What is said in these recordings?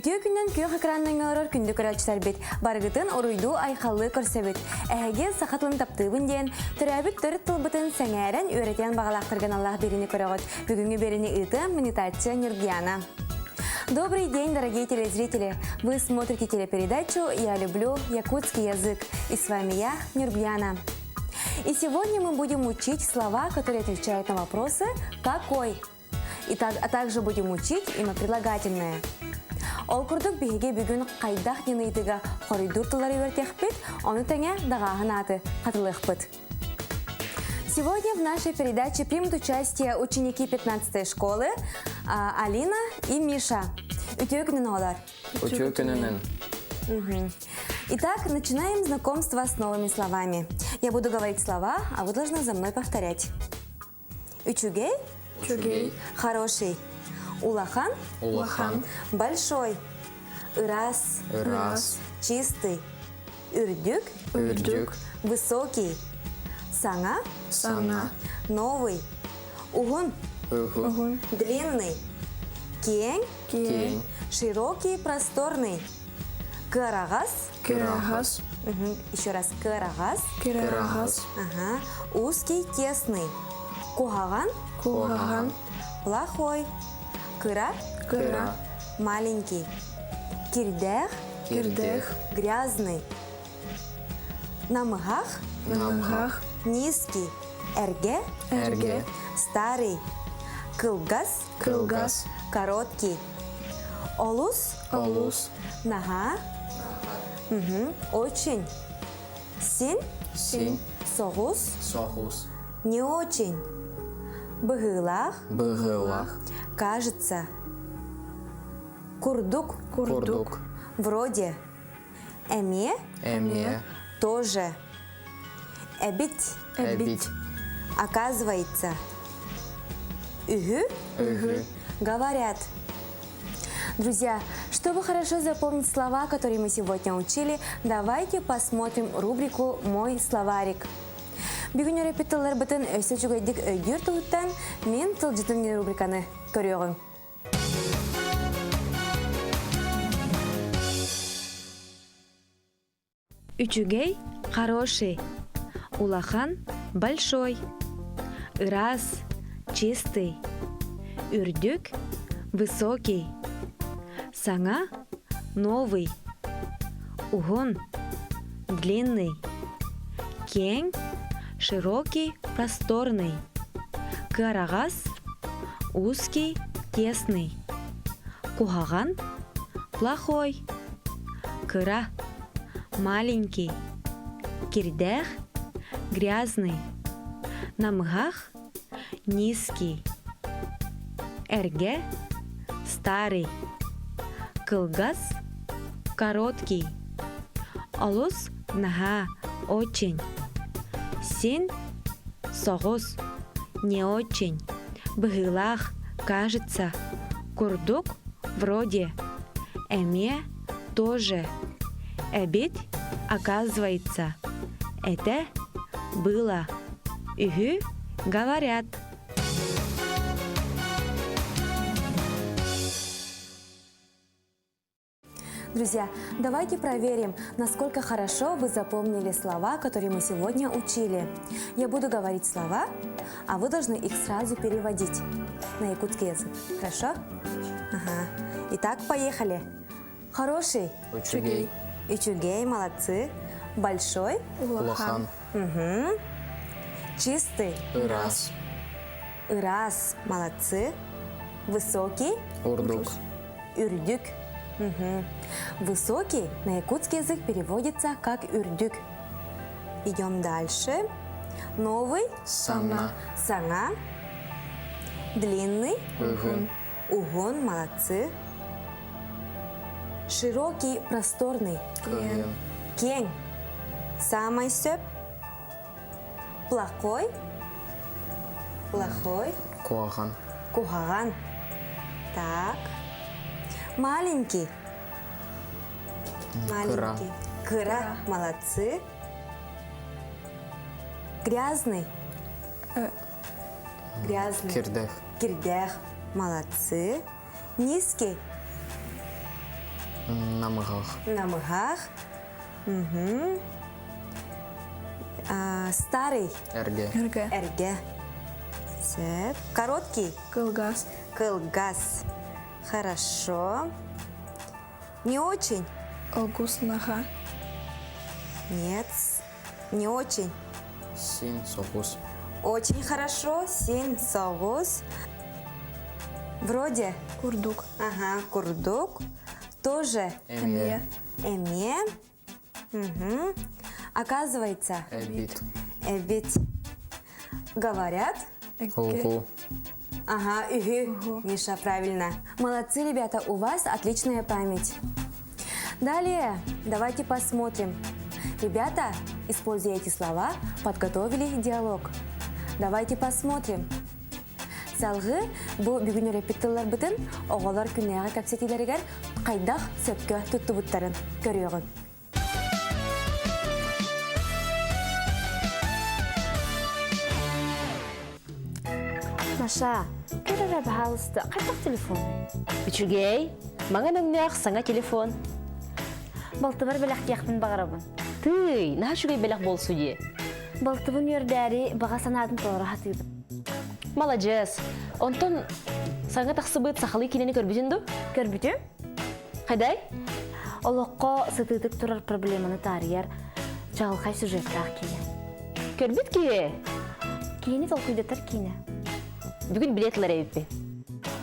Үтүө күннэн күөх экранынан олорор күндү көрөөччүлэрбит, барыгытын уруйдуу айхаллыы көрсөбүт. Эһиги саха тылын таптыыбын диэн, төрөөбүт төрүт тылбытын сэҥээрэн үөрэтиэн баҕалаахтарга аналлаах биэриини көрөҕүт. Бүгүҥҥү биэриини ыытыам Минитация Нюргиана. Добрый день, дорогие телезрители! Вы смотрите телепередачу «Я люблю якутский язык». И с вами я, Нюргьяна. И сегодня мы будем учить слова, которые отвечают на вопросы «Какой?». И так, а также будем учить имя прилагательное. Ол курдук биһиги бүгүн хайдах диэн ыйытыыга хоруйдуур тыллары үөрэтиэхпит, ону тэҥэ даҕааһын ааты хатылыахпыт. Сегодня в нашей передаче примут участие ученики 15 школы Алина и Миша. Үтүө күнүн оҕолор. Үтүө күнүнэн. Итак, начинаем знакомство с новыми словами. Я буду говорить слова, а вы должны за мной повторять. Үчүгэй. Үчүгэй. Хороший. Улахан. Улахан. Большой. Ыраас. Ыраас. Чистый. Үрдүк. Үрдүк. Высокий. Саҥа. Саҥа. Новый. Уһун. Уһун. Длинный. Киэҥ. Киэҥ. Широкий, просторный. Кыараҕас. Кыараҕас. Еще раз. Кыараҕас. Кыараҕас. Ага. Узкий, тесный. Куһаҕан. Куһаҕан. Плохой. Кыра. Кыра. Маленький. Кирдээх. Кирдээх. Грязный. Намыһах. Намыһах. Низкий. Эргэ. Эргэ. Старый. Кылгас. Кылгас. Короткий. Олус. Олус. Наһаа. Угу. Очень. Син. Син. Соҕус. Соҕус. Не очень. Быһыылаах. Быһыылаах. Кажется. Курдук. Курдук. Вроде. Эмиэ. Эмиэ. Тоже. Эбит. Эбит. Оказывается. Үһү. Үһү. Говорят. Друзья, чтобы хорошо запомнить слова, которые мы сегодня учили, давайте посмотрим рубрику «Мой словарик». Бүгүн үөрэппит тылларбытын өссө үчүгэйдик өйдүүр туһуттан мин тылдьытым диэн рубриканы көрүөҕүҥ. Үчүгэй – хороший, улахан – большой, ыраас – чистый, үрдүк – высокий, саҥа – новый, уһун – длинный, киэҥ – широкий, просторный, кыараҕас – узкий, тесный, куһаҕан – плохой, кыра, маленький, кирдээх, грязный, намыһах, низкий, эргэ, старый, кылгас, короткий, олус, наһаа, очень, син, соҕус, не очень, быһыылаах, кажется, курдук, вроде, эмиэ, тоже, эбит, оказывается, это было, үһү, говорят. Друзья, давайте проверим, насколько хорошо вы запомнили слова, которые мы сегодня учили. Я буду говорить слова, а вы должны их сразу переводить на якутский язык. Хорошо? Ага. Итак, поехали. Хороший. Үчүгэй. Үчүгэй, молодцы. Большой. Улахан. Угу. Чистый. Ыраас. Ыраас, молодцы. Высокий. Үрдүк. Үрдүк. Угу. Высокий на якутский язык переводится как үрдүк. Идем дальше. Новый. Саҥа. Саҥа. Длинный. Уһун. Уһун, молодцы. Широкий, просторный. Киэҥ. Киэҥ. Саамай сөп. Плохой. Плохой. Куһаҕан. Куһаҕан. Так. Маленький. Маленький. Кыра. Молодцы. Грязный. Грязный. Кирдээх. Кирдээх. Молодцы. Низкий. Намыһах. Намыһах. Угу. А, старый. Эргэ. Эргэ. Эргэ. Сөп. Короткий. Кылгас. Кылгас. Хорошо. Не очень. Олгус наха. Нет, не очень. Син соҕус. Очень хорошо. Син соҕус. Вроде. Курдук. Ага, курдук. Тоже. Эмиэ. Эмиэ. Угу. Оказывается. Эбит. Эбит. Говорят. Угу. Ага, угу. Миша, правильно. Молодцы, ребята, у вас отличная память. Далее, давайте посмотрим. Ребята, используя эти слова, подготовили диалог. Давайте посмотрим. Салгыы бу бүгүн үөрэппит тылларбытын оҕолор күннээҕи кэпсэтиилэригэр хайдах сөпкө туттубуттарын көрүөҕүҥ. Маша, көр эрэ баһаалыста, хайдах телефоный? Үчүгэй, маҥан өҥнөөх саҥа телефон. Балтыбар бэлэхтиэхпин баҕарабын. Тыый, наһаа үчүгэй бэлэх буолсу дии. Балтыбын үөрдээри баҕа санаатын толоро сатыыбын. Маладьыас. Онтон саҥа тахсыбыт сахалыы киинэни көрбүтүн дуу? Көрбүтүм. Хайдай? Олоххо сытыытык турар проблеманы таарыйар чаҕылхай сюжеттаах киинэ. Көрбүт киһи. Киини толкуйдатар киинэ. Бүгүн билет ылар эбиппин.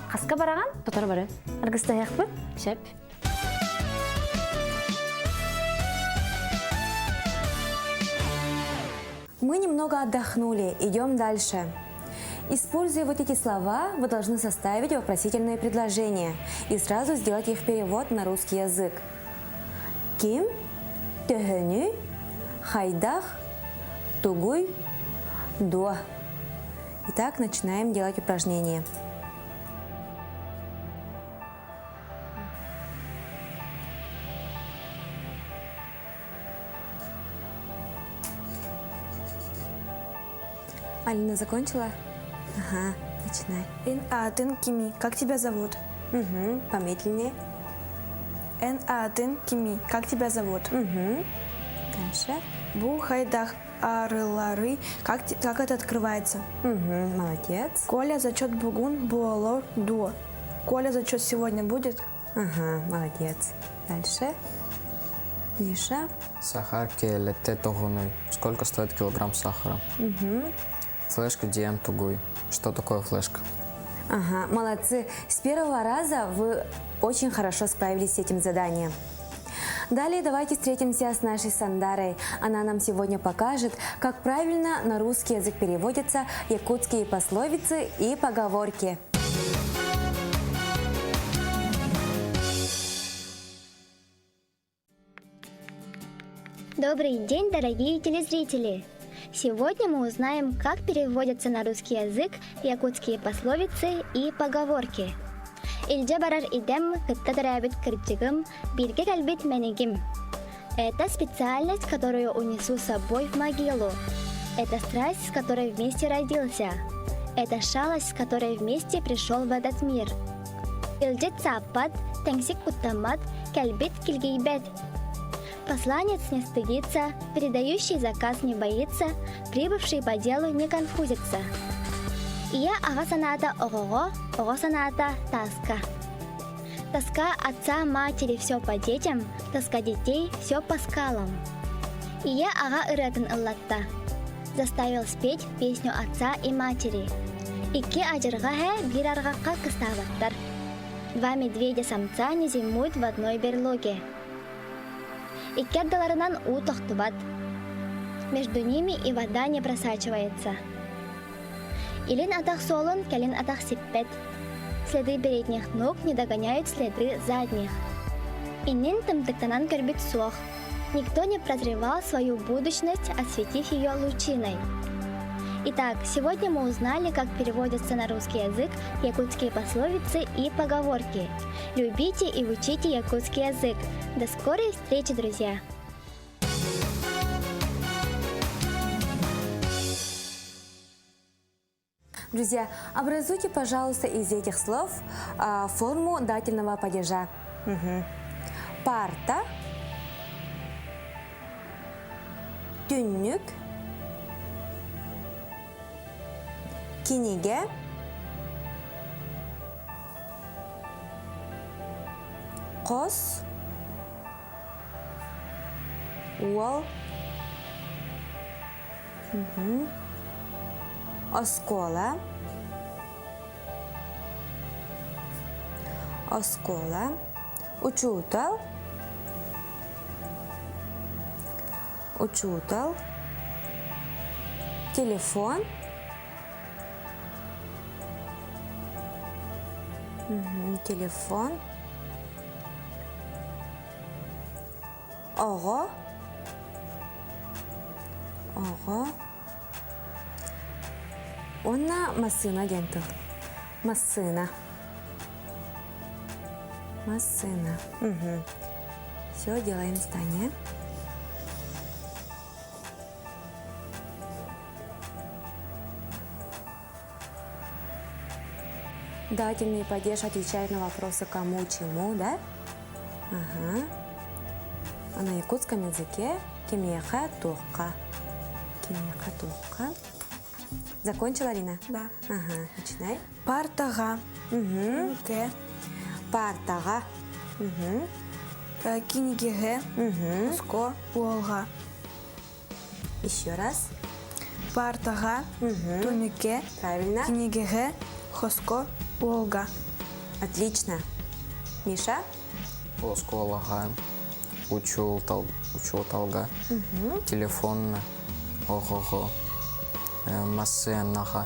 Хаска бараҕан? Сотору бары. Аргыстаһыахпыт? Сөп. Мы немного отдохнули, идем дальше. Используя вот эти слова, вы должны составить вопросительные предложения и сразу сделать их перевод на русский язык. Ким, төһөнү, хайдах, тугуй, дуо. Итак, начинаем делать упражнение. Алина закончила? Ага, начинай. Эн аатыҥ кимий. Как тебя зовут? Угу, помедленнее. Эн аатыҥ кимий. Как тебя зовут? Угу. Дальше. Бу хайдах арылларый. Как, как это открывается? Угу, молодец. Коля зачет бүгүн буолар дуо. Коля зачет сегодня будет? Ага, молодец. Дальше. Миша. Сахар киилэтэ төһөнүй. Сколько стоит килограмм сахара? Угу. Флешка диэн тугуй. Что такое флешка? Ага, молодцы. С первого раза вы очень хорошо справились с этим заданием. Далее давайте встретимся с нашей Сандарой. Она нам сегодня покажет, как правильно на русский язык переводятся якутские пословицы и поговорки. Добрый день, дорогие телезрители! Сегодня мы узнаем, как переводятся на русский язык якутские пословицы и поговорки. Илдьэ барар идэм, кытта төрөөбүт кырдьыгым, бииргэ кэлбит мэнигим. Это специальность, которую унесу с собой в могилу. Это страсть, с которой вместе родился. Это шалость, с которой вместе пришел в этот мир. Илдьит сааппат, тэҥсик куттаммат, кэлбит килгийбэт. Посланец не стыдится, передающий заказ не боится, прибывший по делу не конфузится. Ийэ аҕа санаата оҕоҕо, оҕо санаата тааска. Тоска отца матери все по детям, тоска детей все по скалам. Ийэ аҕа ырыатын ыллатта. Заставил спеть песню отца и матери. Икки адьырҕа эһэ биир арҕахха кыстаабаттар. Два медведя-самца не зимуют в одной берлоге. Икки ардыларынан уу тохтубат. Между ними и вода не просачивается. Илин атах суолун кэлин атах сиппэт. Следы передних ног не догоняют следы задних. Иннин тымтыктанан көрбүт суох. Никто не прозревал свою будущность, осветив ее лучиной. Итак, сегодня мы узнали, как переводятся на русский язык якутские пословицы и поговорки. Любите и учите якутский язык. До скорой встречи, друзья! Друзья, образуйте, пожалуйста, из этих слов форму дательного падежа. Угу. Парта. Түннүк. Кинигэ. Хос. Уол. Оскуола. Оскуола. Учуутал. Учуутал. Телефон. Телефон. Оҕо. Оҕо. Уонна массыына диэн тыл. Массыына. Массыына. Угу. Все, делаем здание. Дательный падеж отвечает на вопросы кому, чему, да? Ага. А на якутском языке кимиэхэ туохха. Кимиэхэ туохха. Закончила, Арина? Да. Ага, начинай. Партаҕа. Угу. К. Партаҕа. Угу. Кинигэҕэ. Угу. Хоско. Уолга. Еще раз. Партаҕа. Угу. Түннүккэ. Правильно. Кинигэҕэ. Хоско. Уолга. Отлично. Миша? Оскуолаҕа. Учуутал, учууталга. Телефонна. Оҕоҕо. Массыынаҕа.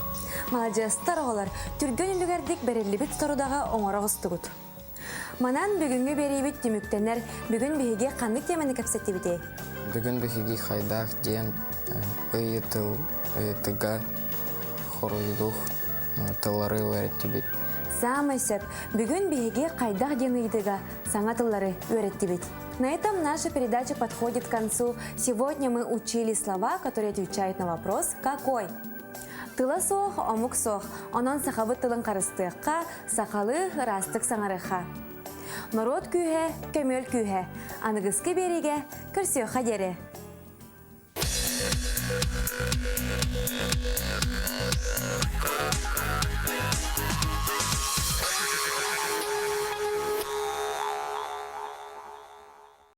Маладьыастар оҕолор, түргэн үлүгэрдик бэриллибит сорудаҕы оҥоро оҕустугут. Манан бүгүҥҥү биэриибит түмүктэнэр. Бүгүн биһиги ханнык тиэмэни кэпсэттибитий? Бүгүн биһиги хайдах диэн ыйытыл, ыйытыга хоруйдух тыллары үөрэттибит. Саамай сөп. Бүгүн биһиги хайдах диэн ыйытыга саҥа тыллары үөрэттибит. На этом наша передача подходит к концу. Сегодня мы учили слова, которые отвечают на вопрос «Какой?». Тыла суох, омук суох. Онон сахабыт тылын харыстыахха, сахалыы ыраастык саҥарыахха. Норуот күүһэ, көмүөл күүһэ. Аныгыскы биэриигэ көрсүөххэ диэри.